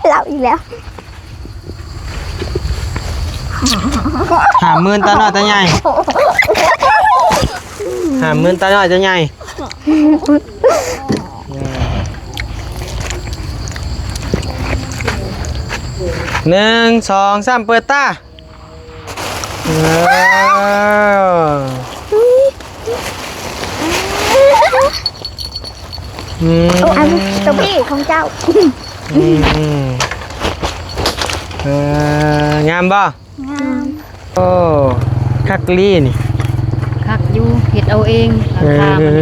ເຫຼົ້າອີກແລ້ວ. ຫ້າໝື່ນຕານ້ອຍຕາໃຫຍ່ ຫ້າໝື່ນຕານ້ອຍຕາໃຫຍ່. ໜຶ່ງ ສອງ ສາມ ເປີດຕາ. ເອີ ອືມ ໂອ້ ອັນໂຕພີ້ຂອງເຈົ້າ. ອືມ ເອີ ງາມບໍ່? ງາມ. ໂອ້ ຄັກອີ່ຫຼີນີ້. ຄັກຢູ່ ເຮັດເອົາເອງ ເອີ ລາຄາມັນ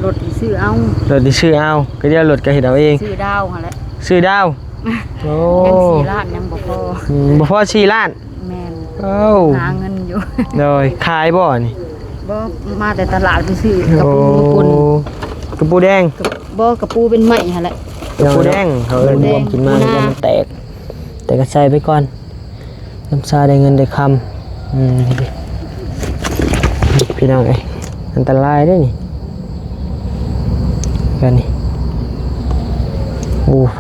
ລົດນີ້ຊື້ເອົາ ລົດນີ້ຊື້ເອົາ ກໍດຽວລົດກໍເຮັດເອົາເອງ ຊື້ດາວຫັ້ນແຫຼະ ຊື້ດາວ. ໂອ້ ຍັງສີ່ລ້ານ ຍັງບໍ່ພໍ. ອືມ ບໍ່ພໍສີ່ລ້ານ. ແມ່ນ. ໂອ້ ຫາເງິນຢູ່. ໂດຍ ຂາຍບໍ່ນີ້? ບໍ່ ມາແຕ່ຕະຫຼາດໄປຊື້ກະປູມາປຸ້ນ. ໂອ້ ກະປູແດງ? ບໍ່ ກະປູເປັນໄມ້ຫັ້ນແຫຼະ. ກະປູແດງ ເຂົາເອີ້ນ ກະປູແດງ ລວມກິນມາ ປູນາ ມັນແຕກ ແຕ່ກໍໃສ່ໄປກ່ອນ ນຳຊາໄດ້ເງິນໄດ້ຄຳ. ອືມ ພີ່ນ້ອງເອີຍ ອັນຕະລາຍເດ້ນີ້ ກັນນີ້. ໂອ້ໂຫ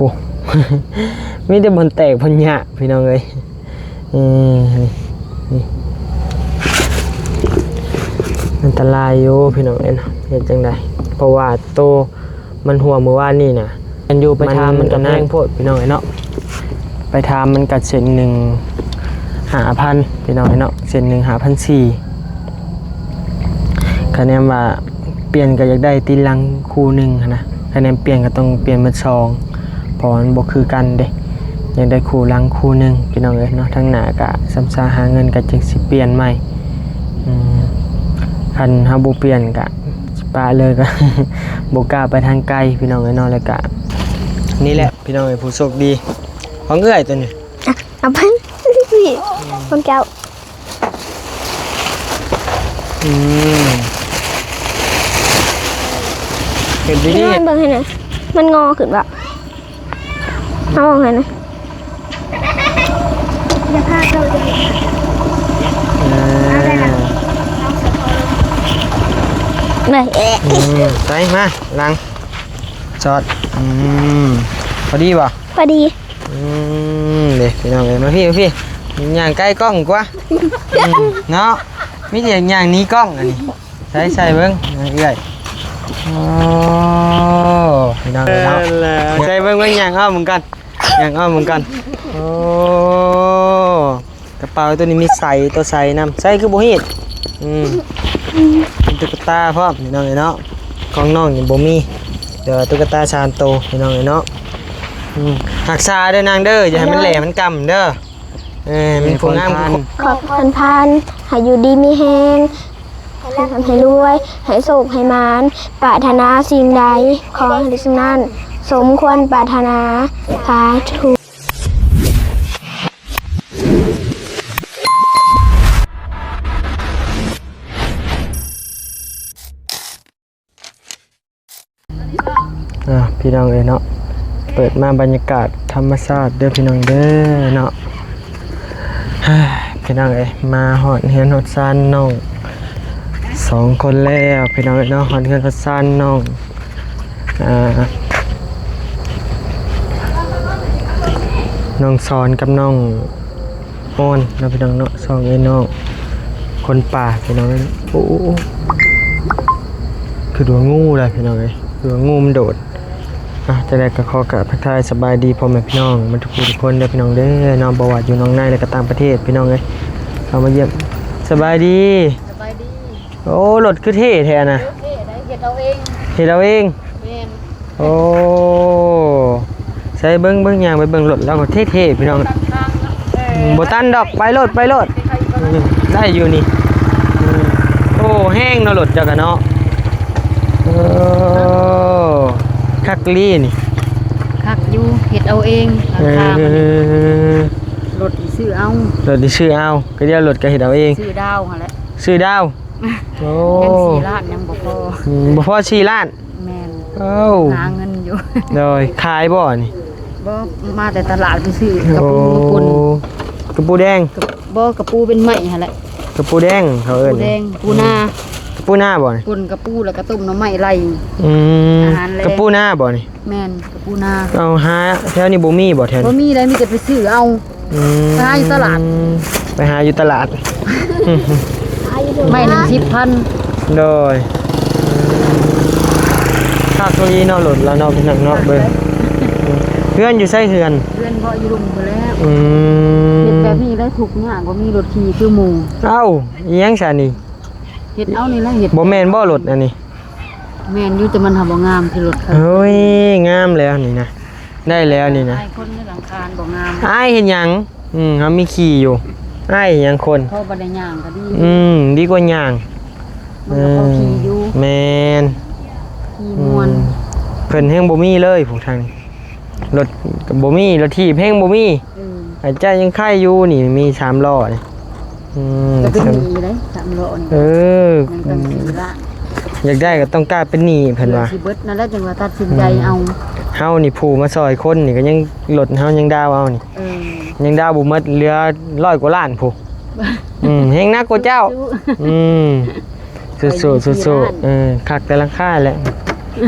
ມີແຕ່ບ່ອນແຕກບ່ອນຍະ ພີ່ນ້ອງເອີຍ. ເອີ ນີ້ ນີ້ ອັນຕະລາຍຢູ່ພີ່ນ້ອງເອີຍເນາະ ເຮັດຈັ່ງໃດ ເພາະວ່າໂຕມັນຮົ່ວມື້ວານນີ້ນະ ມັນຢູ່ໄປທາງມັນກໍແພງໂພດພີ່ນ້ອງເອີຍເນາະ ໄປທາງມັນກໍເສັ້ນໜຶ່ງຫ້າພັນພີ່ນ້ອງເອີຍເນາະ ເສັ້ນໜຶ່ງຫ້າພັນສີ່ ຄະແນນວ່າປ່ຽນກໍຢາກໄດ້ຕີນຫຼັງຄູ່ໜຶ່ງຫັ້ນນະ ຄະແນນປ່ຽນກໍຕ້ອງປ່ຽນໝົດສອງ ເພາະວ່າມັນບໍ່ຄືກັນເດ້ ຢາກໄດ້ຄູ່ຫຼັງຄູ່ໜຶ່ງພີ່ນ້ອງເອີຍເນາະ ທາງໜ້າກະສ່ຳຊາຫາເງິນກະຈຶ່ງຊິປ່ຽນໃໝ່. ອືມ ຄັນເຮົາບໍ່ປ່ຽນກະຊິປະເລີຍ ກະບໍ່ກ້າໄປທາງໄກພີ່ນ້ອງເອີຍເນາະ ແລ້ວກະນີ້ແຫຼະພີ່ນ້ອງເອີຍ ຜູ້ໂຊກດີ ຂອງເອື້ອຍໂຕນີ້ ອ່ະ ເອົາໄປ ຂອງເຈົ້າ. ອືມ ເຮັດດີໆ ເບິ່ງໃຫ້ໜ່ອຍ ມັນງໍຂຶ້ນບໍ່? ເອົາອອກໃຫ້ໜ່ອຍ ຢ່າພາດເຈົ້າເດ້. ເອີ ໄປ ອືມ ໃສ່ມາຫຼັງ ສອດ ອືມ ພໍດີບໍ່? ພໍດີ. ອືມ ເດ້ພີ່ນ້ອງເອີຍ ມາພີ້ ມາພີ້ ຍ່າງໃກ້ກ້ອງກວ່າ ອືມ ເນາະ ມີແຕ່ຍ່າງໜີກ້ອງອັນນີ້ ໃສ່ ໃສ່ເບິ່ງເອື້ອຍ ໂອ້ ພີ່ນ້ອງເອີຍເນາະ ໃສ່ເບິ່ງ ເບິ່ງ ຍ່າງອ້ອມເບິ່ງກ່ອນ ຍ່າງອ້ອມເບິ່ງກ່ອນ ໂອ້ ກະເປົາໂຕນີ້ມີໄສ້ ໂຕໄສ້ນຳ ໄສ້ຄືບໍ່ຮີດ ອືມ ເປັນຕຸກກະຕາພ້ອມ ພີ່ນ້ອງເອີຍເນາະ ຂອງນ້ອງນີ້ບໍ່ມີ ແຕ່ວ່າຕຸກກະຕາສາມໂຕ ພີ່ນ້ອງເອີຍເນາະ ອືມ ຮັກສາເດີນາງເດີ ຢ່າໃຫ້ມັນແຫຼມັນກຳເດີ ເອີ ແມ່ນຜູ້ງາມ ຂໍພອນພານ ໃຫ້ຢູ່ດີມີແຮງ ໃຫ້ຮ່ຳໃຫ້ລວຍ ໃຫ້ໂຊກໃຫ້ໝານ ປາດຖະໜາສິ່ງໃດ ຂໍໃຫ້ໄດ້ສິ່ງນັ້ນ ສົມຄວນປາດຖະໜາ ສາທຸ. ອ່າ ພີ່ນ້ອງເອີຍເນາະ ເປີດມາບັນຍາກາດທຳມະຊາດເດີພີ່ນ້ອງເດີເນາະ ພີ່ນ້ອງເອີຍ ມາຮອດເຮືອນຮອດຊານນ້ອງສອງຄົນແລ້ວ ພີ່ນ້ອງເອີຍເນາະ ຮອດເຮືອນຮອດຊານນ້ອງ ອ່າ ນ້ອງສອນກັບນ້ອງ ອ່ອນເນາະ ພີ່ນ້ອງເນາະ ສອງເອື້ອຍນ້ອງຄົນປ່າ ພີ່ນ້ອງເອີຍ ໂອ້ ໂອ້ ໂອ້ ຄືວ່າງູໄດ໋ ພີ່ນ້ອງເອີຍ ຄືວ່າງູມັນໂດດ ອ່ະ ຈັ່ງໃດກໍຂໍກາບທັກທາຍສະບາຍດີພໍ່ແມ່ພີ່ນ້ອງໝົດທຸກຜູ້ທຸກຄົນເດີ ພີ່ນ້ອງເດີເນາະ ບໍ່ວ່າຢູ່ນອກໃນ ແລະກໍຕ່າງປະເທດ ພີ່ນ້ອງເອີຍ ເຂົ້າມາຢ້ຽມ ສະບາຍດີ ສະບາຍດີ. ໂອ້ ລົດຄືເທ່ແທ້ນະ ເທ່ໄດ໋ ເຮັດເອົາເອງ ເຮັດເອົາເອງ ແມ່ນ ໂອ້ ໃສ່ເບິ່ງ ເບິ່ງ ຍ່າງໄປເບິ່ງລົດລາວກໍເທ່ໆ ພີ່ນ້ອງ ບໍ່ຕັນດອກ ໄປໂລດ ໄປໂລດ ອືມ ໄດ້ຢູ່ນີ້ ອືມ ໂອ້ ແຮງເນາະ ລົດເຈົ້າກະເນາະ ເອີ ຄັກອີ່ຫຼີນີ້ ຄັກຢູ່ ເຮັດເອົາເອງ ລາຄາມັນ ເອີ ລົດນີ້ຊື້ເອົາ ລົດນີ້ຊື້ເອົາ ກໍດຽວລົດກໍເຮັດເອົາເອງ ຊື້ດາວຫັ້ນແຫຼະ ຊື້ດາວ. ໂອ້ ຍັງສີ່ລ້ານ ຍັງບໍ່ພໍ ອືມ ບໍ່ພໍສີ່ລ້ານ ແມ່ນ ໂອ້ ຫາເງິນຢູ່ ໂດຍ ຂາຍບໍ່ນີ້? ບໍ່ ມາແຕ່ຕະຫຼາດໄປຊື້ກະປູມາປຸ້ນ ໂອ້ ກະປູແດງ ບໍ່ ກະປູເປັນໄມ້ຫັ້ນແຫຼະ ກະປູແດງເຂົາເອີ້ນ ກະປູແດງ ປູນາ ອືມ ກະ ປູນາບໍ່ນີ້? ປົ່ນກະປູ ແລ້ວກະຕົ້ມໜໍ່ໄມ້ໄລ່. ອືມ ອາຫານແລງ ກະປູນາບໍ່ນີ້? ແມ່ນ ກະປູນາ. ເອົາ ຫາແຖວນີ້ບໍ່ມີບໍ່ແຖວນີ້? ບໍ່ມີເລີຍ ມີແຕ່ໄປຊື້ເອົາ. ອືມ ໄປຫາຢູ່ຕະຫຼາດ ໄປຫາຢູ່ຕະຫຼາດ. ໄມ້ໜຶ່ງສິບພັນ. ໂດຍ ຄັກອີ່ຫຼີເນາະ ລົດລາວເນາະ ພີ່ນ້ອງເນາະ. ເບິ່ງ ເຮືອນຢູ່ໃສເຮືອນ? ເຮືອນເພາະຢູ່ລຸ່ມພຸ້ນແຫຼະ. ອືມ ເຮັດແບບນີ້ໄດ້ທຸກຍາກ ບໍ່ມີລົດຂີ່ຄືໝູ່. ເອົ້າ ອີ່ຫຍັງຊະນີ້? ເຮັດເອົານີ້ແຫຼະ ເຮັດ. ບໍ່ແມ່ນບໍ່ລົດອັນນີ້? ແມ່ນຢູ່ ແຕ່ມັນຫາບໍ່ງາມຄືລົດເຂົາ. ໂອ້ຍ ງາມແລ້ວນີ້ນະ ໄດ້ແລ້ວນີ້ນະ. ອາຍຄົນໃນຫຼັງຄານບໍ່ງາມ. ອາຍເຮັດຫຍັງ? ອືມ ເຮົາມີຂີ່ຢູ່. ອາຍເຮັດຫຍັງຄົນ? ເພາະບໍ່ໄດ້ຍ່າງກໍດີ. ອືມ ດີກວ່າຍ່າງ. ມັນກໍພໍຂີ່ຢູ່. ເອີ ແມ່ນ ຂີ່ມ່ວນ. ອືມ ເພິ່ນແຮງບໍ່ມີເລີຍ ພວກທາງນີ້ ລົດກໍບໍ່ມີ ລົດຖີບແຮງບໍ່ມີ. ເອີ ອາຈານຍັງໄຄຢູ່ນີ້ ມີສາມລໍ້ນີ້. ອືມ ກໍເປັນໜີ້ເດ້ ສາມລໍ້ນີ້. ເອີ ຍັງຕັ້ງສີ່ລ້ານ. ຢາກໄດ້ກໍຕ້ອງກາຍເປັນໜີ້ເພິ່ນວ່າ. ເກືອບຊິເບິດນັ້ນແຫຼະ ຈຶ່ງວ່າຕັດສິນໃຈເອົາ. ອືມ ເຮົານີ້ຜູ້ມາຊ່ອຍຄົນນີ້ກໍຍັງ ລົດເຮົາຍັງດາວເອົານີ້. ເອີ ຍັງດາວບໍ່ໝົດ ເຫຼືອຮ້ອຍກວ່າລ້ານພຸ້ນ. ອືມ ແຮງໜັກກວ່າເຈົ້າ. ສູ້ໆ ອືມ ສູ້ໆ ສູ້ໆ. ເອີ ຄັກແຕ່ຫຼັງຄາແຫຼະ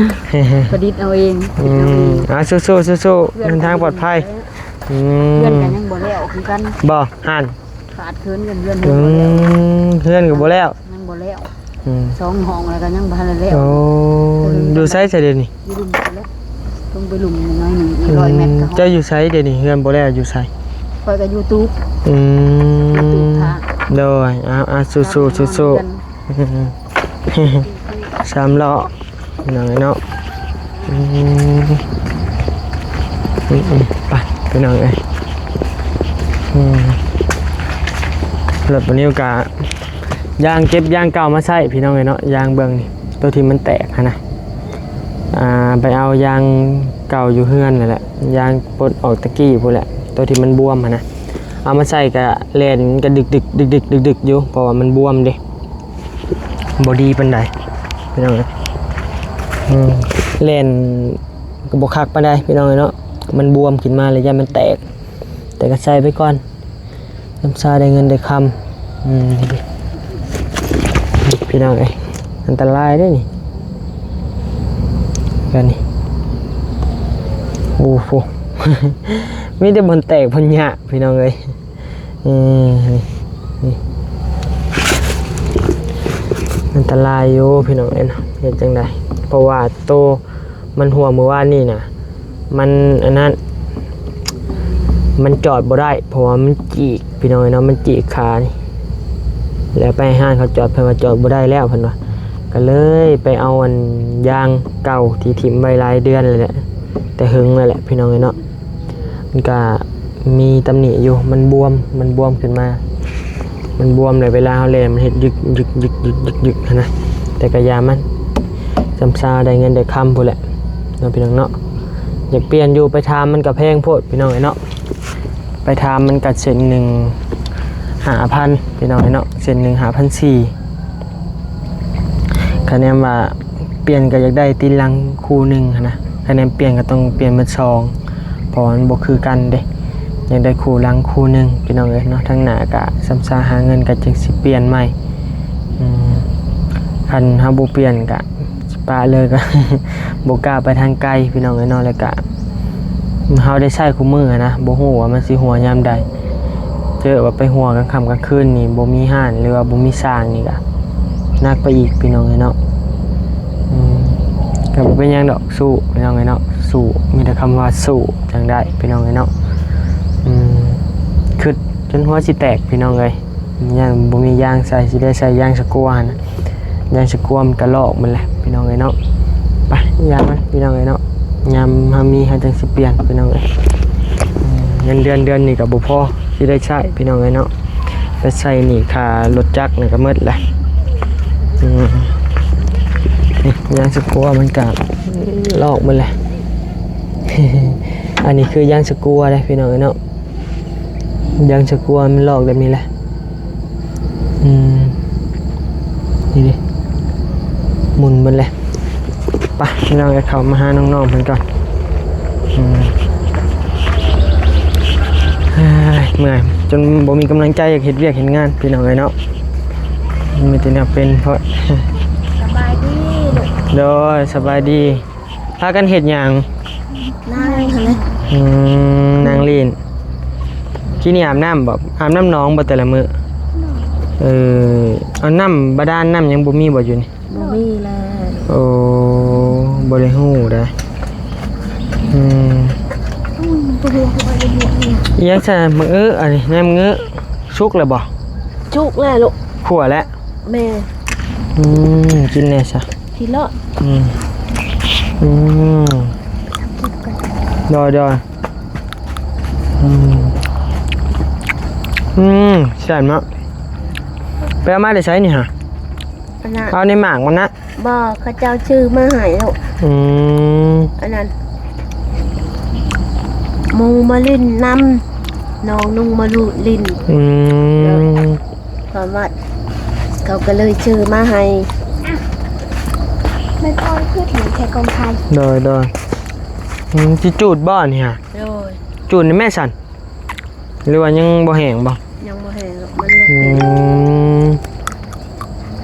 ປະດິດເອົາເອງ. ອືມ ອ່າ ສູ້ໆ ສູ້ໆ ເດີນທາງປອດໄພ. ອືມ ເຮືອນກໍຍັງບໍ່ແລ້ວຄືກັນ. ບໍ່ ຫັ້ນ ຂາດເຂີນກັນ ເຮືອນ ອືມ ເຮືອນກໍບໍ່ແລ້ວ ຍັງບໍ່ແລ້ວ. ອືມ ສອງຫ້ອງແລ້ວກໍຍັງບໍ່ທັນໄດ້ແລ້ວ. ໂອ້ ຢູ່ໃສຊະດຽວນີ້? ຢູ່ລຸ່ມພຸ້ນແຫຼະ ລົງໄປລຸ່ມໜ້ອຍໜຶ່ງ ອີກຮ້ອຍແມັດກໍຮອດ. ເຈົ້າຢູ່ໃສດຽວນີ້? ເຮືອນບໍ່ແລ້ວຢູ່ໃສ? ຂ້ອຍກໍຢູ່ຕູບ. ອືມ ຢູ່ຕູບທ່າ. ໂດຍ ເອົາໆ ສູ້ໆ ສູ້ໆ. ສາມລໍ້ ພີ່ນ້ອງເອີຍເນາະ. ອືມ ອືມໆ ໄປພີ່ນ້ອງເອີຍ. ອືມ ລົດປານິວກະ ຢາງເກັບຢາງເກົ່າມາໃຊ້ ພີ່ນ້ອງເອີຍເນາະ. ຢາງເບິ່ງນີ້ ໂຕທີ່ມັນແຕກຫັ້ນນະ ອ່າ ໄປເອົາຢາງເກົ່າຢູ່ເຮືອນນັ້ນແຫຼະ ຢາງປົດອອກຕະກີ້ພຸ້ນແຫຼະ ໂຕທີ່ມັນບວມຫັ້ນນະ ເອົາມາໃສ່ກະແລ່ນກະດຶກໆ ດຶກໆ ດຶກໆ ຢູ່ ເພາະວ່າມັນບວມເດ້ ບໍ່ດີປານໃດ ພີ່ນ້ອງເອີຍ. ອືມ ແລ່ນກໍບໍ່ຄັກປານໃດ ພີ່ນ້ອງເອີຍເນາະ ມັນບວມຂຶ້ນມາແລ້ວຢ້ານມັນແຕກ ແຕ່ກໍໃສ່ໄປກ່ອນ ນຳຊາໄດ້ເງິນໄດ້ຄຳ. ອືມ ພີ່ນ້ອງເອີຍ ອັນຕະລາຍເດ້ນີ້ ກັນນີ້. ໂອ້ໂຫ ມີແຕ່ບ່ອນແຕກບ່ອນຍະ ພີ່ນ້ອງເອີຍ. ເອີ ນີ້ ອັນຕະລາຍຢູ່ ພີ່ນ້ອງເອີຍເນາະ. ເຮັດຈັ່ງໃດ ເພາະວ່າໂຕ ມັນຮົ່ວມື້ວານນີ້ນະ ມັນອັນນັ້ນ ມັນຈອດບໍ່ໄດ້ ເພາະວ່າມັນຈີກ ພີ່ນ້ອງເອີຍເນາະ ມັນຈີກຂານີ້ ແລ້ວໄປໃຫ້ຮ້ານເຂົາຈອດ ເພິ່ນວ່າຈອດບໍ່ໄດ້ແລ້ວ ເພິ່ນວ່າ ກໍເລີຍໄປເອົາອັນຢາງເກົ່າທີ່ຖິ້ມໄວ້ຫຼາຍເດືອນແລ້ວແຫຼະ ແຕ່ເຫິງແລ້ວແຫຼະ ພີ່ນ້ອງເອີຍເນາະ. ມັນກະມີຕຳໜິຢູ່ ມັນບວມ ມັນບວມຂຶ້ນມາ ມັນບວມແລ້ວເວລາເຮົາແລ່ນມັນເຮັດຍຶກໆໆໆຫັ້ນນະ. ແຕ່ກະຢ່າມັນ ຊ່ຳຊາໄດ້ເງິນໄດ້ຄຳພຸ້ນແຫຼະເນາະ ພີ່ນ້ອງເນາະ. ຢາກປ່ຽນຢູ່ ໄປຖາມມັນກະແພງໂພດ ພີ່ນ້ອງເອີຍເນາະ. ໄປຖາມມັນກະເສັ້ນໜຶ່ງຫ້າພັນ ພີ່ນ້ອງເອີຍເນາະ ເສັ້ນໜຶ່ງຫ້າພັນສີ່. ຄະແນນວ່າປ່ຽນກໍຢາກໄດ້ຕີນຫຼັງຄູ່ໜຶ່ງຫັ້ນນະ ຄະແນນປ່ຽນກໍຕ້ອງປ່ຽນໝົດສອງ ເພາະວ່າມັນບໍ່ຄືກັນເດ້. ຢາກໄດ້ຄູ່ຫຼັງຄູ່ໜຶ່ງ ພີ່ນ້ອງເອີຍເນາະ. ທາງໜ້າກໍຊ່ຳຊາຫາເງິນກໍຈຶ່ງຊິປ່ຽນໃໝ່. ອືມ ຄັນເຮົາບໍ່ປ່ຽນກໍຊິປະເລີຍ ກໍບໍ່ກ້າໄປທາງໄກ ພີ່ນ້ອງເອີຍເນາະ. ແລ້ວກໍເຮົາໄດ້ໃຊ້ຄູ່ມື້ຫັ້ນນະ ບໍ່ຮູ້ວ່າມັນຊິຮົ່ວຍາມໃດ. ເຈີວ່າໄປຮົ່ວກາງຄ່ຳກາງຄືນນີ້ ບໍ່ມີຮ້ານ ຫຼືວ່າບໍ່ມີຊ່າງນີ້ກະໜັກໄປອີກ ພີ່ນ້ອງເອີຍເນາະ. ອືມ ກະບໍ່ເປັນຫຍັງດອກ ສູ້ ພີ່ນ້ອງເອີຍເນາະ ສູ້ ມີແຕ່ຄຳວ່າສູ້ຈັ່ງໄດ້ ພີ່ນ້ອງເອີຍເນາະ. ອືມ ຄຶດຈົນຫົວຊິແຕກ ພີ່ນ້ອງເອີຍ ຍັງບໍ່ມີຢາງໃສ່ ຊິໄດ້ໃສ່ຢາງສະກົວຫັ້ນນະ. ຢາງສະກົວມັນກະລອກໝົດແຫຼະ ພີ່ນ້ອງເອີຍເນາະ. ໄປ ຢ່າມັນ ພີ່ນ້ອງເອີຍເນາະ ຍາມເຮົາມີເຮົາຈັ່ງຊິປ່ຽນ ພີ່ນ້ອງເອີຍ. ເງິນເດືອນເດືອນນີ້ກໍບໍ່ພໍຊິໄດ້ໃຊ້ ພີ່ນ້ອງເອີຍເນາະ ໄປໃຊ້ໜີ້ຄ່າລົດຈັກນີ້ກໍໝົດແຫຼະ. ອືມ ນີ້ ຢາງສະກົວມັນກໍລອກໝົດແຫຼະ. ອັນນີ້ຄືຢາງສະກົວເດ້ ພີ່ນ້ອງເອີຍເນາະ. ຢາງສະກົວມັນລອກແບບນີ້ແຫຼະ. ອືມ ນີ້ເດ້ ໝຸ່ນເບິດແຫຼະ. ໄປ ພີ່ນ້ອງເອີຍ ເຂົ້າມາຫານ້ອງໆເພິ່ນກ່ອນ. ອືມ ເມື່ອຍ ຈົນບໍ່ມີກຳລັງໃຈຢາກເຮັດວຽກເຮັດງານ ພີ່ນ້ອງເອີຍເນາະ. ມີແຕ່ແນວເປັນ ເພາະ ໂດຍ ສະບາຍດີ. ພາກັນເຮັດຫຍັງ? ນັ່ງຫັ້ນແຫຼະ. ອືມ ນັ່ງຫຼິ້ນ. ກິນນີ້ອາບນ້ຳບໍ່? ອາບນ້ຳໜອງບໍ່ແຕ່ລະມື້? ເອີ ເອົານ້ຳບາດານ ນ້ຳຫຍັງບໍ່ມີບໍ່ຢູ່ນີ້? ບໍ່ມີແລ້ວ. ໂອ້ ບໍ່ໄດ້ຮູ້ເດ້. ອືມ ອີຫຍັງຊະ ໝາກເອີ ອັນນີ້ ແໜມເງີ ສຸກແລ້ວບໍ່? ສຸກແລ້ວລູກ. ຂົ້ວແລ້ວ? ແມ່ນ. ອືມ ກິນແດ່ຊະ. ກິນເນາະ. ອືມ ອືມ ໂດຍ ໂດຍ. ອືມ ອືມ ແຊບເນາະ. ໄປເອົາມາແຕ່ໃສນີ້ຫະ? ອັນນັ້ນ ເອົາໃນໝາກມັນນະ? ບໍ່ ເຂົາເຈົ້າຊື້ມາໃຫ້ລູກ. ອືມ ອັນນັ້ນ ໝູມາຫຼິ້ນນຳ ນ້ອງນຸ່ງມາລູດຫຼິ້ນ. ອືມ ຄວາມວ່າເຂົາກໍເລີຍຊື້ມາໃຫ້. ມັນອ່ອນຄືຖືແທ້ກອງໄທ. ໂດຍ ໂດຍ. ອືມ ຊິຈູດບໍ່ນີ້ຫະ? ໂດຍ. ຈູດນີ້ແມ່ຊັ້ນ ຫຼືວ່າຍັງບໍ່ແຫ້ງບໍ່? ຍັງບໍ່ແຫ້ງ ມັນຍັງເປັນ.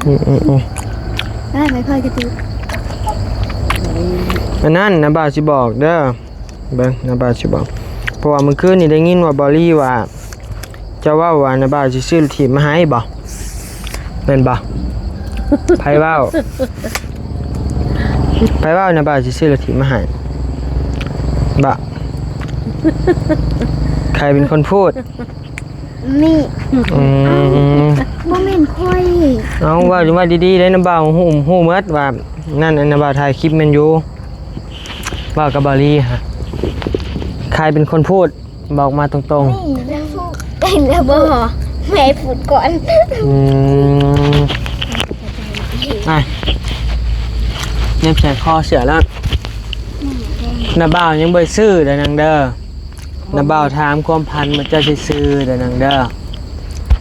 ອືມ ອືມໆໆ ໄດ້ໄປຄ່ອຍກະຕິ. ອັນນັ້ນ ນ້າບ່າວຊິບອກເດີ ເບິ່ງ ນ້າບ່າວຊິບອກ. ເພາະວ່າມື້ຄືນນີ້ໄດ້ຍິນວ່າ ບອລລີວ່າ ເຈົ້າເວົ້າວ່າ ນ້າບ່າວຊິຊື້ລົດຖີບມາໃຫ້ບໍ່? ແມ່ນບໍ່? ໃຜເວົ້າ? ໃຜເວົ້າ ນ້າບ່າວຊິຊື້ລົດຖີບມາໃຫ້? ບໍ່ ໃຜເປັນຄົນພູດ? ນີ້. ອືມ ບໍ່ແມ່ນຂ້ອຍ. ເອົາ ເວົ້າ ເວົ້າດີໆເດ້ ນ້າບ່າວຮູ້ ຮູ້ໝົດວ່ານັ້ນ ນ້າບ່າວຖ່າຍຄລິບແມ່ນຢູ່. ເວົ້າກັບບາລີຫະ ໃຜເປັນຄົນພູດ? ບອກມາຕົງໆ. ນີ້ ເຫັນແລ້ວບໍ່? ແມ່ພູດກ່ອນ. ອືມ ອ່ະ ເນັບໃສ່ຄໍເສື້ອແລ້ວ. ນ້າບ່າວຍັງບໍ່ໄດ້ຊື້ເດີນາງເດີ. ນ້າບ່າວຖາມຄວາມຝັນວ່າເຈົ້າຊິຊື້ເດີນາງເດີ.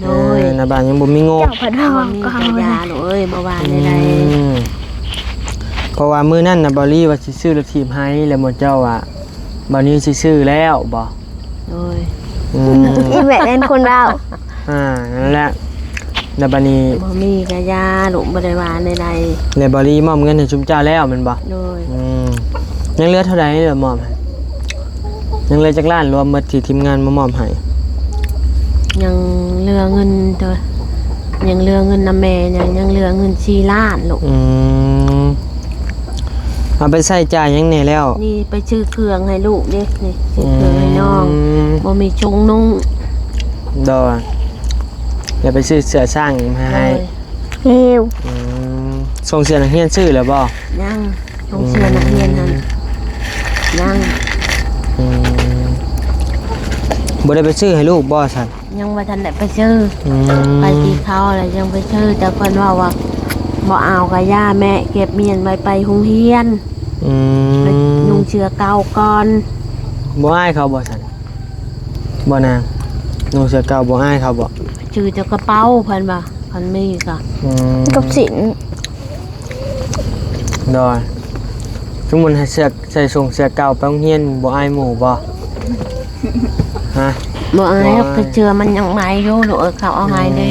ໂດຍ ເອີ ນ້າບ່າວຍັງບໍ່ມີງົບ. ເຈົ້າພັດເວົ້າ ບໍ່ມີກະຢາລູກເອີຍ ບໍ່ວ່າແນວໃດ. ອືມ ເພາະວ່າມື້ນັ້ນນະ ບາລີວ່າຊິຊື້ລົດຖີບໃຫ້ ແລ້ວໝູ່ເຈົ້າວ່າ ບາລີຊິຊື້ແລ້ວບໍ່? ໂດຍ. ອືມ ອີແມ່ແມ່ນຄົນລາວ. ອ່າ ນັ້ນແຫຼະ. ແລ້ວບາດນີ້ ບໍ່ມີກະຢາລູກ ບໍ່ໄດ້ວ່າໃດໆ. ແລ້ວບາລີມອບເງິນໃຫ້ຊຸມເຈົ້າແລ້ວແມ່ນບໍ່? ໂດຍ. ອືມ ຍັງເຫຼືອເທົ່າໃດແລ້ວມອບໃຫ້? ຍັງເຫຼືອຈັກລ້ານລວມໝົດທີ່ທີມງານມາມອບໃຫ້? ຍັງເຫຼືອເງິນເດີ ຍັງເຫຼືອເງິນນຳແມ່ ຍັງ ຍັງເຫຼືອເງິນສີ່ລ້ານລູກ. ອືມ ເອົາໄປໃຊ້ຈ່າຍຫຍັງແດ່ແລ້ວ? ນີ້ໄປຊື້ເຄື່ອງໃຫ້ລູກເດ້ ນີ້ຊື້ເຄື່ອງໃຫ້ນ້ອງ. ອືມ ບໍ່ມີຊຸງນຸ່ງ. ໂດຍ. ແລ້ວໄປຊື້ເສື້ອຊ້າງມາໃຫ້. ໂດຍ. ເຮວ ອືມ ສົ່ງເສື້ອນັກຮຽນຊື້ແລ້ວບໍ່? ຍັງ. ສົ່ງເສື້ອນັກຮຽນຫັ້ນ ອືມ ຍັງ. ອືມ ບໍ່ໄດ້ໄປຊື້ໃຫ້ລູກບໍ່ຊັ້ນ? ຍັງບໍ່ທັນໄດ້ໄປຊື້. ອືມ ໄປກິນເຂົ້າແລ້ວຍັງໄປຊື້ ແຕ່ເພິ່ນເວົ້າວ່າ ບໍ່ເອົາກະຢ່າແມ່ ເກັບມ້ຽນໄວ້ໄປໂຮງຮຽນ. ອືມ ນຸ່ງເສື້ອເກົ່າກ່ອນ. ບໍ່ອາຍເຂົາບໍ່ຊັ້ນ? ບໍ່ນາງ ນຸ່ງເສື້ອເກົ່າບໍ່ອາຍເຂົາບໍ່? ຊື້ແຕ່ກະເປົາເພິ່ນວ່າ ຄັນມີກະ ອືມ ກັບສິ້ນ. ໂດຍ. ສົມມຸດໃຫ້ເສື້ອ ໃສ່ສົ່ງເສື້ອເກົ່າໄປໂຮງຮຽນ ບໍ່ອາຍໝູ່ບໍ່? ຮະ? ບໍ່ອາຍດອກ ບໍ່ອາຍ. ເສື້ອມັນຍັງໃໝ່ຢູ່ລູກເອີຍ ເຂົາເອົາໃຫ້ເດ້.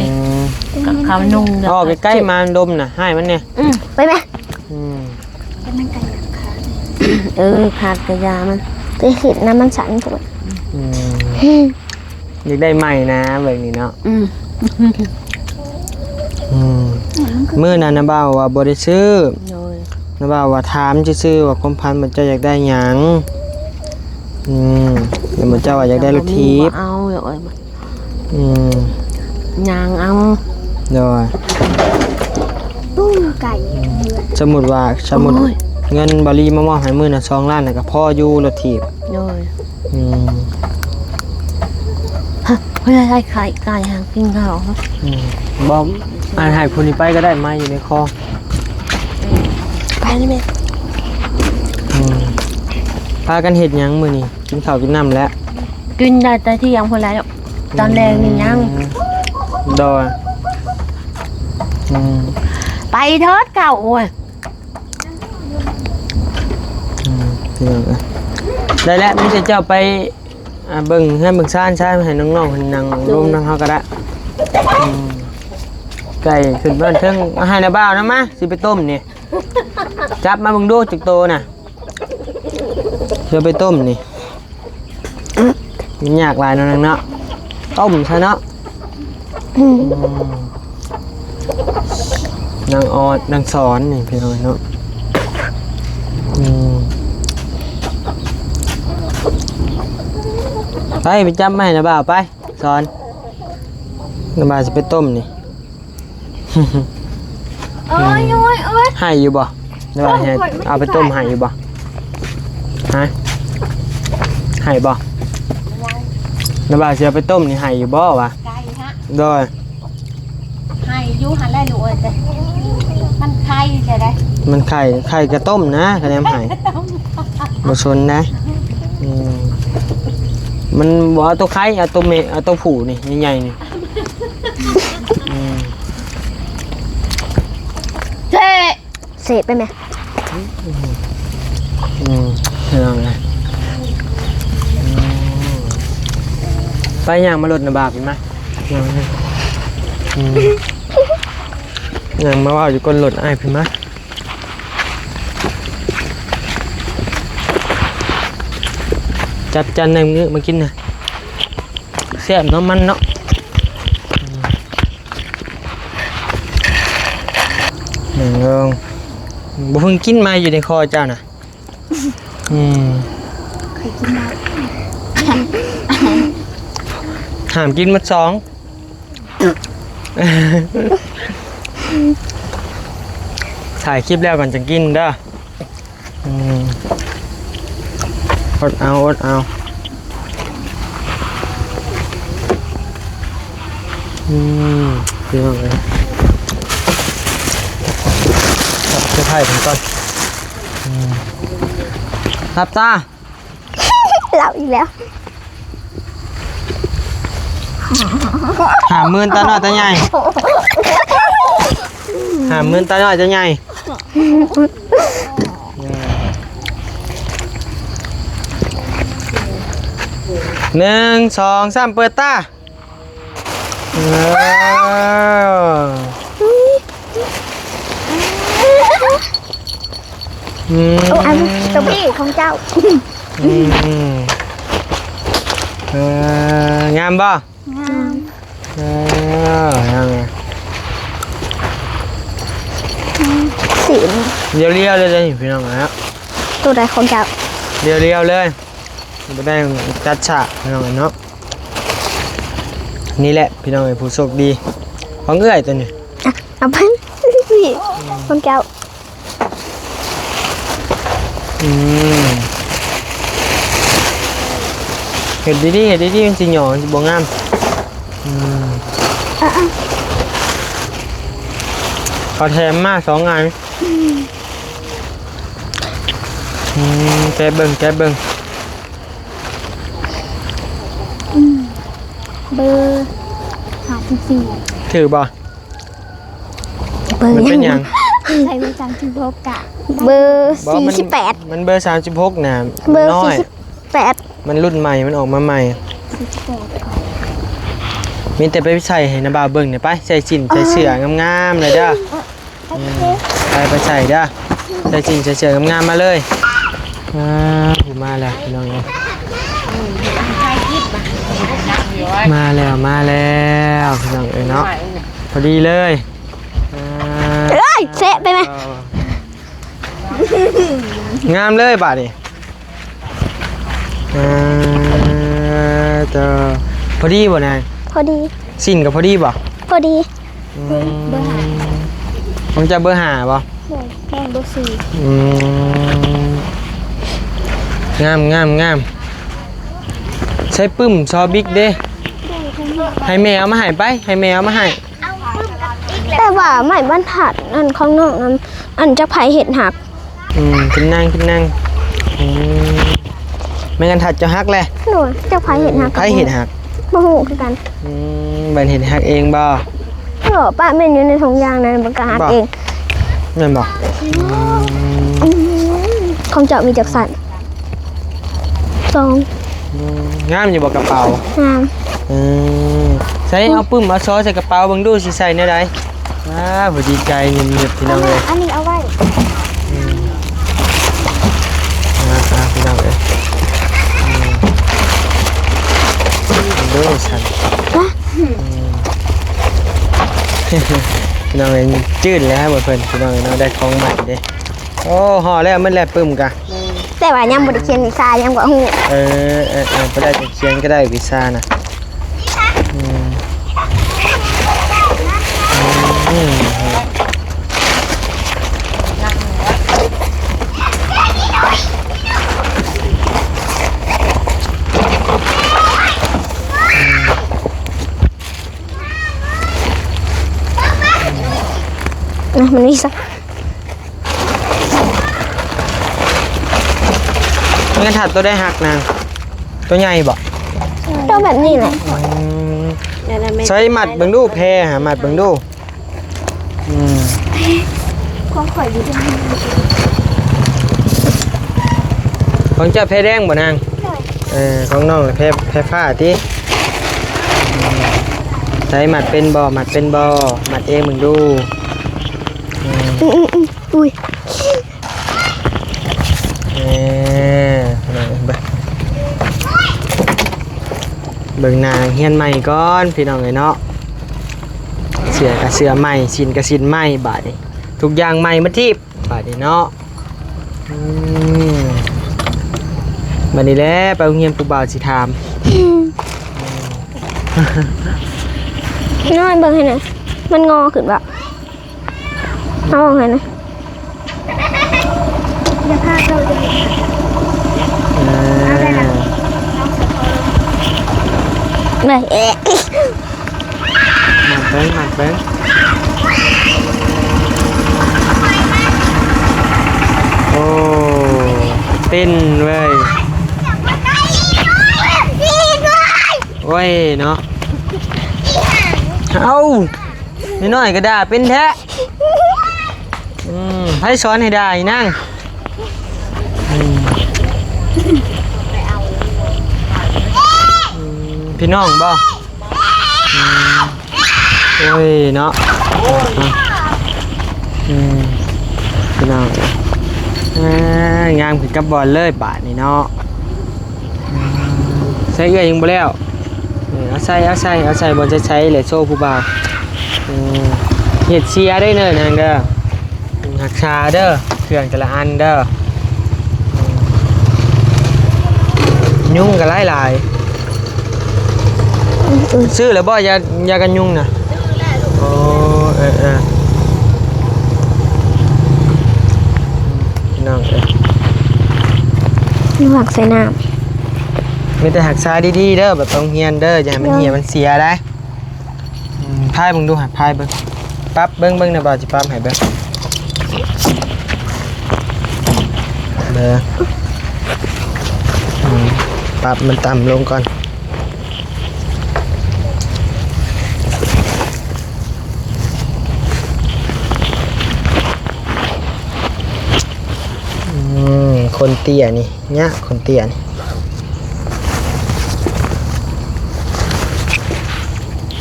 ອືມ ເຂົານຸ່ງ ອອກໃກ້ໆ ມາດົມນະ ໃຫ້ມັນແດ່. ອືມ ໄປແມ່. ອືມ ເອີ ຂາດກະຢາມັນ ໄປເຮັດນຳມັນສັ່ນໂພດ. ອືມ ຢາກໄດ້ໃໝ່ນະແບບນີ້ເນາະ. ອືມ ອືມ ມື້ນັ້ນນະບ່າວວ່າບໍ່ໄດ້ຊື້. ໂດຍ. ນະບ່າວວ່າຖາມຊື່ໆວ່າຄວາມຝັນວ່າເຈົ້າຢາກໄດ້ຫຍັງ. ອືມ ແລ້ວເຈົ້າວ່າຢາກໄດ້ລົດຖີບ. ບໍ່ເອົາດອກ. ອືມ ຍ່າງເອົາ. ໂດຍ. ຕຸ້ມໄກ່. ສົມມຸດວ່າ ສົມມຸດ ໂອ້ຍ ເງິນບາລີມາມອບໃຫ້ມື້ນະສອງລ້ານນະ ກະພໍຢູ່ລົດຖີບ. ໂດຍ. ອືມ ຮະ ບໍ່ໄດ້ຂາຍໄກ່ຫາກິນເຂົາ. ອືມ ບໍ່ ອັນໃຫ້ຜູ້ນີ້ໄປກະໄດ້ ໄມ້ຢູ່ໃນຄໍ. ໄປນີ້ແມ່. ອືມ ພາກັນເຮັດຫຍັງມື້ນີ້? ກິນເຂົ້າກິນນ້ຳແລ້ວ? ກິນໄດ້ແຕ່ທ່ຽງພຸ້ນແຫຼະ ຕອນແລງນີ້ຍັງ. ອືມ ໂດຍ. ອືມ ໄປເຖີດເຂົ້າ ໂອ້ຍ. ອືມ ພີ່ນ້ອງເອີຍ ໄດ້ແລ້ວ ມີແຕ່ເຈົ້າໄປ ອ່າ ເບິ່ງເຮືອນເບິ່ງຊານຊະ ໃຫ້ນ້ອງໆເພິ່ນນັ່ງລົມນຳເຮົາກະໄດ້. ອືມ ໄກ່ຂຶ້ນບ້ານເທິງ ມາໃຫ້ນາບ່າວນຳ ມາ ຊິໄປຕົ້ມນີ້. ຈັບມາເບິ່ງດູຈັກໂຕນະ ຊິເອົາໄປຕົ້ມນີ້. ມັນຍາກຫຼາຍເນາະນາງເນາະ ຕົ້ມຊະເນາະ. ອືມ ອືມ ນາງອອດ ນາງສອນນີ້ພີ່ນ້ອງເນາະ. ອືມ ໄປ ໄປຈັບມາໃຫ້ນາບ່າວໄປ ສອນ ນາບ່າວຊິໄປຕົ້ມນີ້. ໂອ້ຍ ໂອ້ຍ ໂອ້ຍ ໃຫ້ຢູ່ບໍ່? ນາບ່າວໃຫ້ ໂອ້ຍ ເອົາໄປຕົ້ມໃຫ້ຢູ່ບໍ່? ຮະ ໃຫ້ບໍ່? ນາບ່າວຊິເອົາໄປຕົ້ມນີ້ ໃຫ້ຢູ່ບໍ່ວະ? ໄກ່ຮະ ໂດຍ ໃຫ້ຢູ່ຫັ້ນແຫຼະລູກເອີຍ ແຕ່ມັນໄຂ່ຈະໄດ້ ມັນໄຂ່ ໄຂ່ກະຕົ້ມນະ ຄະແນນໃຫ້ ບໍ່ສົນນະ. ອືມ ມັນບໍ່ເອົາໂຕໄຂ່ ເອົາໂຕແມ່ ເອົາໂຕຜູ້ນີ້ ໃຫຍ່ໆນີ້. ອືມ ເທ ເສະໄປແມ່. ອືມ ພີ່ນ້ອງເອີຍ ອືມ ໄປຍ່າງມາລົດນະບ່າວ ຂຶ້ນມາ ຍ່າງ ອືມ ຍ່າງມາເວົ້າຢູ່ກົ້ນລົດອ້າຍ ຂຶ້ນມາ. ຈັບຈານໜຶ່ງມື້ມາກິນນະ ແຊບເນາະ ມັນເນາະ. ອືມ ບໍ່ເພິ່ງກິນມາຢູ່ໃນຄໍເຈົ້ານະ. ອືມ ຂ້ອຍກິນມາ ຫ້າມກິນໝົດສອງ. ຖ່າຍຄລິບແລ້ວກ່ອນຈັ່ງກິນເດີ. ອືມ ອົດເອົາ ອົດເອົາ. ອືມ ພີ່ນ້ອງເອີຍ ເຊີໄພເພິ່ນກ່ອນ. ອືມ ຫຼັບຕາ. ເລົ່າອີກແລ້ວ. ຫ້າມມື່ນຕານ້ອຍຕາໃຫຍ່ ຫ້າມມື່ນຕານ້ອຍຕາໃຫຍ່. ໜຶ່ງ ສອງ ສາມ ເປີດຕາ. ເອີ ອືມ ໂອ້ ອັນໂຕພີ້ຂອງເຈົ້າ. ອືມ ເອີ ງາມບໍ່? ງາມ. ເອີ ງາມ. ສີລຽວໆເລີຍເດ້ ພີ່ນ້ອງເອີຍ. ໂຕໃດຂອງເຈົ້າ? ລຽວໆເລີຍ ບໍ່ໄດ້ຈັດສາກ ພີ່ນ້ອງເອີຍເນາະ. ນີ້ແຫຼະ ພີ່ນ້ອງເອີຍ ຜູ້ໂຊກດີຂອງເອື້ອຍໂຕນີ້. ອ່ະ ເອົາໄປ ຂອງເຈົ້າ. ອືມ ເຮັດດີໆ ເຮັດດີໆ ມັນຊິຫຍໍ້ ມັນຊິບໍ່ງາມ. ອືມ ເອົາໆ ເຂົາແຖມມາສອງອັນ. ອືມ ອືມ ແກະເບິ່ງ ແກະເບິ່ງ. ອືມ ເບີຫ້າສິບສີ່ ຖືກບໍ່? ເບີ ມັນເປັນຫຍັງ? ໃສ່ເບີສາມສິບຫົກກະ ເບີ ບໍ່ ມັນ ສີ່ສິບແປດ ມັນເບີສາມສິບຫົກນະ ເບີ ມັນນ້ອຍ ສີ່ສິບແປດ ມັນລຸ້ນໃໝ່ ມັນອອກມາໃໝ່. ມີແຕ່ໄປໃສ່ໃຫ້ນາບ່າວເບິ່ງແດ່ໄປ ໃສ່ສິ້ນ ໃສ່ເສື້ອງາມໆເລີຍເດີ. ອືມ ໄປ ໄປໃສ່ເດີ ໃສ່ສິ້ນໃສ່ເສື້ອງາມໆມາເລີຍ. ອ່າ ຜູ້ມາແລ້ວພີ່ນ້ອງເອີຍ ມາແລ້ວ ມາແລ້ວ ພີ່ນ້ອງເອີຍເນາະ ພໍດີເລີຍ. ອ່າ ເອີຍ ເຊະໄປແມ່ ງາມເລີຍບາດນີ້. ເອີ ເຈົ້າ ພໍດີບໍ່ນາຍ? ພໍດີ. ສິ້ນກໍພໍດີບໍ່? ພໍດີ. ອືມ ເບີຫ້າ ຂອງເຈົ້າເບີຫ້າບໍ່? ແມ່ນ ແມ່ນເບີສີ່. ອືມ ງາມ ງາມ ງາມ. ໃສ່ປຶ້ມຊໍບິກເດ້ ໃຫ້ແມ່ເອົາມາໃຫ້ໄປ ໃຫ້ແມ່ເອົາມາໃຫ້. ແຕ່ວ່າໄມ້ບັນທັດອັນຂອງນ້ອງນັ້ນ ອັນຈັກໃຜເຮັດຫັກ. ອືມ ຂຶ້ນນັ່ງ ຂຶ້ນນັ່ງ. ອືມ ໄມ້ບັນທັດເຈົ້າຫັກແຫຼະ. ໂດຍ ຈັກໃຜເຮັດຫັກ ໃຜເຮັດຫັກ ບໍ່ຮູ້ຄືກັນ. ອືມ ບັນເຮັດຫັກເອງບໍ່? ເອີ ປ້າແມ່ນຢູ່ໃນຖົງຢາງນັ້ນ ມັນກໍຫັກເອງ. ແມ່ນບໍ່? ອືມ ຂອງເຈົ້າມີຈັກຊັ້ນ? ສອງ. ອືມ ງາມຢູ່ບໍ່ກະເປົາ? ງາມ. ເອີ ໃສ່ ເອົາປຶ້ມເອົາຊໍໃສ່ກະເປົາເບິ່ງດູ ຊິໃສ່ແນວໃດ? ອ້າວ ຜູ້ດີໃຈງຽບໆ ພີ່ນ້ອງເອີຍ ອັນນີ້ເອົາໄວ້ ອືມ ອ່າໆ ພີ່ນ້ອງເອີຍ ອືມ ເບິ່ງດູຊັ້ນ ອືມ ພີ່ນ້ອງເອີຍ ຈື່ນແລ້ວເພິ່ນ ພີ່ນ້ອງເອີຍເນາະ ໄດ້ຂອງໃໝ່ເດ້. ໂອ້ ຫໍ່ແລ້ວໝົດແລ້ວປຶ້ມກະ ແຕ່ວ່າຍັງບໍ່ໄດ້ຂຽນວິຊາ ຍັງບໍ່ຮູ້ ເອີ ເອີ ເອີ ບໍ່ໄດ້ຈະຂຽນກໍໄດ້ວິຊານະ ອືມ ອືມ ອືມ ມັນມີຊະ ແມ່ນຖັດໂຕໃດຫັກນາງ? ໂຕໃຫຍ່ບໍ່? ໂຕແບບນີ້ແຫຼະ ອືມ ໃສ່ມັດເບິ່ງດູ ແພຫາມັດເບິ່ງດູ ອືມ ຂອງຂ້ອຍຢູ່ ຂອງເຈົ້າແພແດງບໍ່ນາງ? ໂດຍ ເອີ ຂອງນ້ອງແພ ແພຟ້າຕິ ອືມ ໃສ່ມັດເປັນບໍ່? ມັດເປັນບໍ່? ມັດເອງເບິ່ງດູ ອືມ ອືມໆໆ ອຸ້ຍ ເອີ ເບິ່ງ ເບິ່ງໜ້ານັກຮຽນໃໝ່ກ່ອນ ພີ່ນ້ອງເອີຍເນາະ ເສື້ອກະເສື້ອໃໝ່ ສິ້ນກະສິ້ນໃໝ່ ບາດນີ້ທຸກຢ່າງໃໝ່ໝົດທີບ ບາດນີ້ເນາະ ອືມ ບາດນີ້ແຫຼະ ໄປໂຮງຮຽນຜູ້ບ່າວຊິຖາມ ນ້ອຍເບິ່ງໃຫ້ໜ່ອຍ ມັນງໍຂຶ້ນບໍ່? ເອົາອອກໃຫ້ນະ ຢ່າພາດເຈົ້າເດີ ເອີ ເອົາໄດ້ລະ ໄດ້ ມັດເບິ່ງ ມັດເບິ່ງ ໂອ້ ເຕັ້ນເວີຍ ໂອ້ຍເນາະ ເອົ້າ ນ້ອຍໆ ກໍດ່າເປັນແທ້ ອືມ ໃຜສອນໃຫ້ດ່າອີນາງ? ອືມ ອືມ ພີ່ນ້ອງບໍ່? ອືມ ໂອ້ຍເນາະ ອືມ ພີ່ນ້ອງ ອ່າ ງາມຂຶ້ນກັບບ່ອນເລີຍບາດນີ້ເນາະ. ອືມ ໃສ່ເອື້ອຍຍັງບໍ່ແລ້ວ ເອີ ເອົາໃສ່ ເອົາໃສ່ ເອົາໃສ່ບ່ອນໃສໆ ແຫຼະ ໂຊຜູ້ບ່າວ ເອີ ເຮັດເສຍເດີເນີນາງເດີ ຮັກສາເດີ ເຄື່ອງແຕ່ລະອັນເດີ ຍຸງກໍຫຼາຍໆ ອືມ ຊື້ແລ້ວບໍ່ ຢາ ຢາກັນຍຸງນະ? ໂອ້ ເອີໆ ພີ່ນ້ອງເອີຍ ມັກໃສ່ນ້ຳ ມີແຕ່ຮັກສາດີໆເດີ ແບບໄປໂຮງຮຽນເດີ ຢ່າໃຫ້ມັນເຫຍມັນເສຍໄດ໋ ອືມ ພາຍເບິ່ງດູ ພາຍເບິ່ງ ປັບເບິ່ງ ເບິ່ງນະ ບ່າວຊິປັບໃຫ້ເບິ່ງ ເບິ່ງ ອືມ ປັບມັນຕ່ຳລົງກ່ອນ. ອືມ ຄົນເຕ້ຍນີ້ຍາກ ຄົນເຕ້ຍນີ້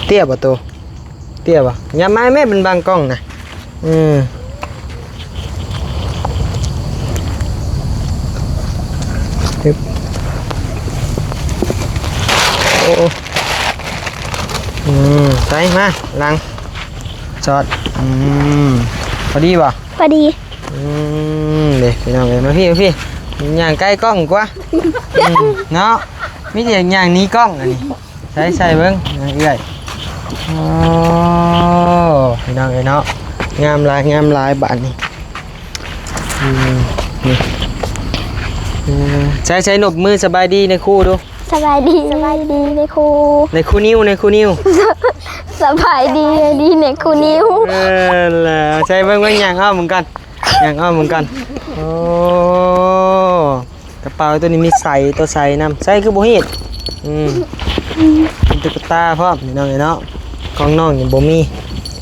ເຕ້ຍບໍ່ໂຕ? ເຕ້ຍບໍ່? ຫຍັບມາແມ່ ມັນບັງກ້ອງນະ ອືມ ຮຶບ ໂອ້ ອືມ ໃສ່ມາຫຼັງ ສອດ ອືມ ພໍດີບໍ່? ພໍດີ ອືມ ເດ້ພີ່ນ້ອງເອີຍ ມາພີ້ ມາພີ້ ຍ່າງໃກ້ກ້ອງກວ່າ ອືມ ເນາະ ມີແຕ່ຍ່າງໜີກ້ອງອັນນີ້ ໃສ່ ໃສ່ເບິ່ງ ເອື້ອຍ ໂອ້ ພີ່ນ້ອງເອີຍເນາະ ງາມຫຼາຍ ງາມຫຼາຍບາດນີ້ ອືມ ນີ້ ເອີ ໃສ່ ໃສ່ນົບມືສະບາຍດີໃນຄູດູ ສະບາຍດີ ສະບາຍດີໃນຄູ ໃນຄູນິວ ໃນຄູນິວ ສະບາຍດີ ດີໃນຄູນິວ ເອີ ແລ້ວໃສ່ເບິ່ງ ເບິ່ງ ຍ່າງອ້ອມເບິ່ງກ່ອນ ຍ່າງອ້ອມເບິ່ງກ່ອນ ໂອ້ ກະເປົາໂຕນີ້ມີໄສ້ ໂຕໄສ້ນຳ ໃສ່ຄືບໍ່ຮີດ ອືມ ເປັນຕຸກກະຕາພ້ອມ ພີ່ນ້ອງເອີຍເນາະ ຂອງນ້ອງນີ້ບໍ່ມີ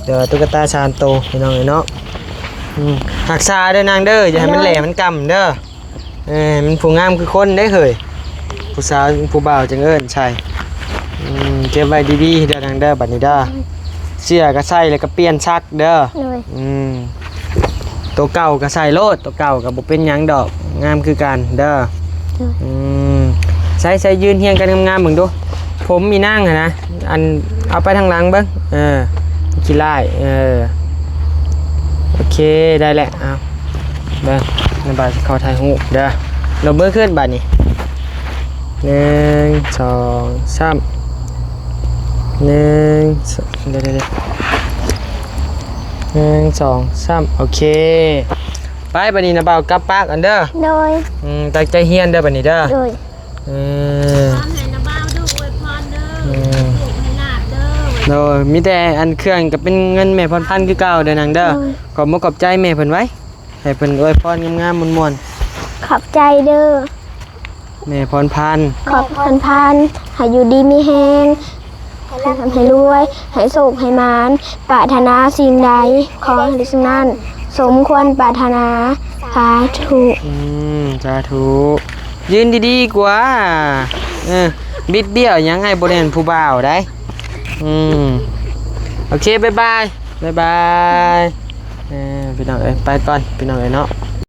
ແຕ່ວ່າຕຸກກະຕາສາມໂຕ ພີ່ນ້ອງເອີຍເນາະ ອືມ ຮັກສາເດີນາງເດີ ຢ່າໃຫ້ມັນແຫຼມັນກຳເດີ ເອີ ມັນຜູ້ງາມຄືຄົນເດ້ເຮີ້ຍ ຜູ້ສາວຜູ້ບ່າວຈຶ່ງເອີ້ນໃສ່ ອືມ ເກັບໄວ້ດີໆເດີນາງເດີ ບັດນີ້ເດີ ເສື້ອກໍໃສ່ແລ້ວກໍປ່ຽນຊັກເດີ. ໂດຍ. ອືມ ໂຕເກົ່າກໍໃສ່ໂລດ ໂຕເກົ່າກໍບໍ່ເປັນຫຍັງດອກ ງາມຄືກັນເດີ. ໂດຍ. ອືມ ໃສ່ ໃສ່ ຢືນຮຽງກັນງາມໆເບິ່ງດູ ຜົມອີນາງຫັ້ນນະ ອັນ ເອົາໄປທາງຫຼັງເບິ່ງ ເອີ ຂີ້ລ້າຍ ເອີ ໂອເຄ ໄດ້ແລ້ວ ເອົາ ເບິ່ງ ນ້າບ່າວຊິຂໍຖ່າຍຮູບເດີ ລົບມືຂຶ້ນບາດນີ້ ໜຶ່ງ ສອງ ສາມ ໜຶ່ງ ສອງ ດຽວໆໆ ໜຶ່ງ ສອງ ສາມ ໂອເຄ ໄປ ບາດນີ້ນ້າບ່າວກັບປາກກັນເດີ. ໂດຍ. ອືມ ຕັ້ງໃຈຮຽນເດີບາດນີ້ເດີ. ໂດຍ. ເອີ ໃຫ້ນ້າບ່າວດູອວຍພອນເດີ ອືມ ລູກໃຫ້ຫຼານເດີ. ໂດຍ ມີແຕ່ອັນເຄື່ອງກໍເປັນເງິນແມ່ພອນພັນຄືເກົ່າເດີນາງເດີ. ໂດຍ. ຂອບມຸກຂອບໃຈແມ່ເພິ່ນໄວ້ ໃຫ້ເພິ່ນອວຍພອນງາມໆມ່ວນໆ. ຂອບໃຈເດີ ແມ່ພອນພັນ ຂອບ ພອນພັນ ໃຫ້ຢູ່ດີມີແຮງ ໃຫ້ຮ່ຳໃຫ້ລວຍ ໃຫ້ໂຊກໃຫ້ໝານ ປາດຖະໜາສິ່ງໃດ ຂໍໃຫ້ໄດ້ສິ່ງນັ້ນ ສົມຄວນປາດຖະໜາ ສາທຸ. ອືມ ສາທຸ ຢືນດີໆກວ່າ ເອີ ບິດບ້ຽວຫຍັງ ອ້າຍບໍ່ແມ່ນຜູ້ບ່າວໃດ. ອືມ ໂອເຄ ບາຍບາຍ ບາຍບາຍ. ເອີ ພີ່ນ້ອງເອີຍ ໄປກ່ອນ ພີ່ນ້ອງເອີຍເນາະ.